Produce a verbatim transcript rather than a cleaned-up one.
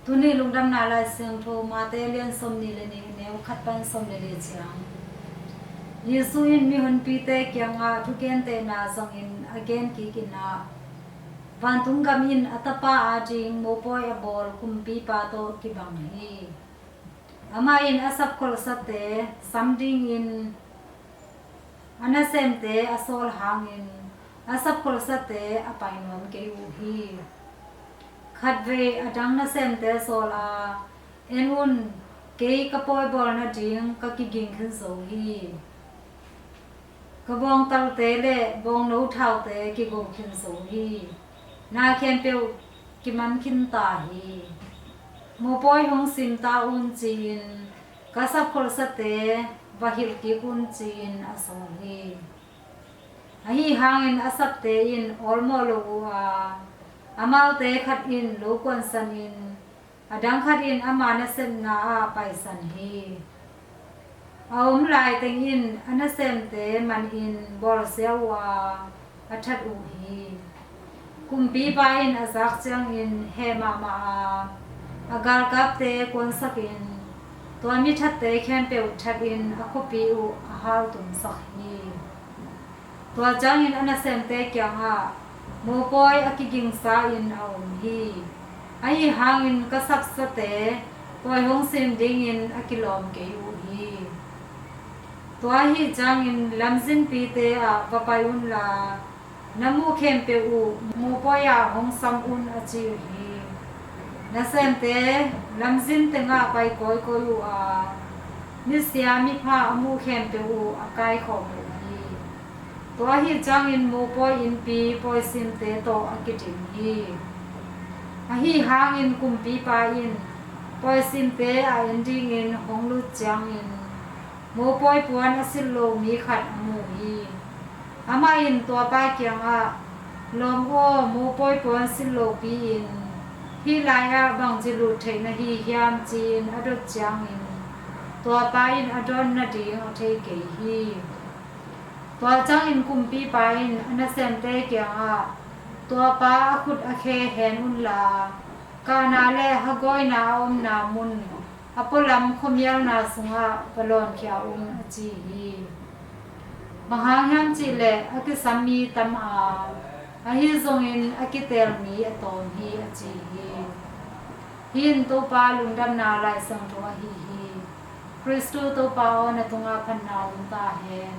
Tuni lungdamna Lai Siangtho Mate lian sawmnih le nih, neu khat pan sawmnih le li ciang. Jesu in mihonpite kiangah thugentehna zangin a gen kik in ah, vantung gam in a tapa ading mopawi a bawl kumpipa tawh kibang hi. Amah in a sapkholhsate sam dingin a nasemte a sawl hangin a sapkholhsate a pai nuam kei uh hi. Khatvei a dang nasemte sawl a, en un, kei ka pawi bawl nading ka kiging khin zo hi. Ka bawngtalte le bawngno thaute kigo khin zo hi. Na khempeuh kiman khin ta hi. Mopawi hong sim ta un ci-in ka sapkholhsate va hilh kik un ci-in a sawl hi. Ahi hangin a sapte in awlmawh lo uh a, amaute khat in lo kuansan in, a dang khat in ama nasepna ah paisan hi. A om laiteng in a nasemte man in bawlsia uh a, a that uh hi. Kumpipa in a zak ciangin heh mahmah a, a galkapte kuansak in, tua mi thatte khempeuh that in a khuapi uh a haltumsak hi. Tua ciangin a nasemte kiangah, mopawi a kigingsa in a om hi. Ahi hangin ka sapsate pawi hong sim dingin a kilawm kei uh hi. Tua ahi ciangin lamzinpite ah va pai unla, na muh khempeuh uh mopawi ah hong sam un, a ci uh hi. Nasemte lamzin tengah pai kawikawi uh a, misia mipha a muh khempeuh uh a kaikhawm uh hi. Tua ahi ciangin mopawi innpi pawisimte tawh a kidim hi. Ahi hangin kumpipa in pawisimte a en dingin hong lut ciangin, mopawi puan a silh lo mi khat a mu hi. Amah in tuapa kiangah, lawm aw, mopawi puan silh lopi-in hih lai-ah bangci lut theih na hi hiam, ci-in a dot ciangin, tuapa in a dawn nading a thei kei hi. Tua ciangin kumpipa in a nasemte kiangah, tuapa a khut a khe hen unla, kahna le hagawina a omna mun a pualam khuamialna sungah va lawnkhia un, a ci hi. Bang hang hiam cihleh a kisam mi tam a, ahi zongin a kiteel mi a tawm hi, a ci hi. Hih in Topa lungdamna Lai Siangtho ahi hi. Khristu Topa aw, na tungah phatna om ta hen.